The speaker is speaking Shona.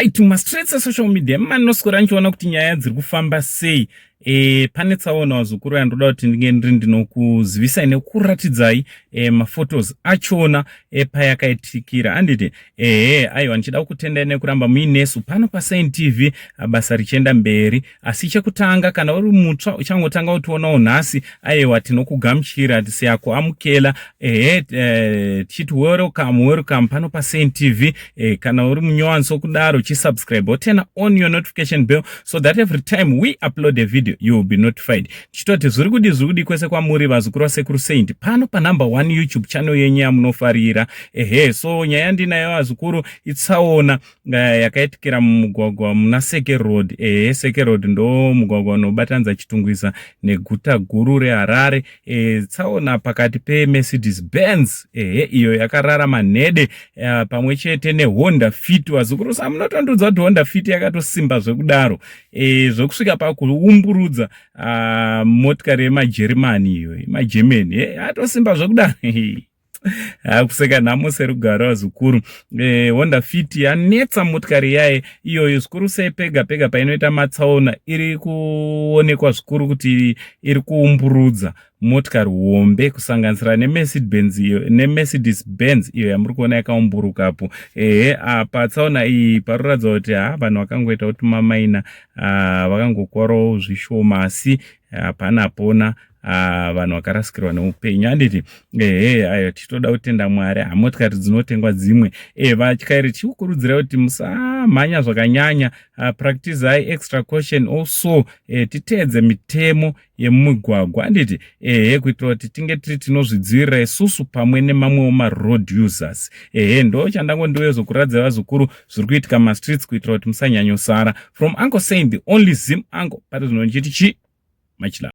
Right, mumastreets esocial media manoswera nichiona kuti nyaya dziri kufamba sei. Pane tsaona, vazukuru, yandoda kuti ndinge ndiri ndinokuzivisai nekuratidzai maphotos achona payakaitikira, anditi? Ehe, aiwa, ndichida kukutendai nekuramba muinesu pano paSaint TV, basa richienda mberi. Asi chekutanga, kana uri mutsva uchangotanga kutionawo nhasi, aiwa, tinokugamuchira siyakuamukela. Ehe, tichiti welcome, welcome pano paSaint TV. Kana uri munyowani sokudaro, chisubscribe, turn on your notification bell so that every time we upload a video you will be notified. Tichitoti zviri kudi, zviri kudi kwese kwamuri, vazukuru vaSekuru Saint, pano panumber one YouTube channel yenyu yamunofarira. Ehe, so nyaya yandinayo, vazukuru, itsaona yakaitikira mumugwagwa muna Seke Road. Ehe, Seke Road ndo mugwagwa unobatanidza Chitungwiza neguta guru reHarare. Tsaona pakati peMercedes Benz, ehe, iyo yakarara manhede pamwe chete neHonda Fit. Vazukuru, sa munotondudza kuti Honda Fit yakatosimba zvekudaro, zvokusvika pakuumburudza motikari yemaJerimani iyo, yemaGermany, atosimba zvekudaro. Kuseka nhamo serugaro, vazukuru. Honda Fit yanetsa motikari yaye iyoyo zvikuru sei. Pega pega painoita matsaona, iri kuonekwa zvikuru kuti iri kuumburudza motikari hombe, kusanganisira neMercedes Benz iyo yamuri kuona yakaumburukapo. Ehe, apa tsaona iyi paroratidza kuti ha, vanhu vakangoita kuti mamaina vakangokwarawo zvishoma, asi hapana pona vanhu vakarasikirwa neupenyu, handiti? Ehe, ayo tichitoda kutenda Mwari. Hamotikari dzinotengwa dzimwe. Vatyairi, tichikukurudzirai kuti musamhanya zvakanyanya. Practisai extra caution also. Titeedze mitemo yemumigwagwa, handiti? Ehe, kuitira kuti tinge tiri tinozvidzivirira isusu pamwe nemamwewo maroad users. Ehe, ndo chandangondiwezokuratidza, vazukuru, zviri kuitika mumastreets, kuitira kuti musanyanyosara. From Uncle Saint, the only Zim uncle, pari zvino ndichiti chi machila.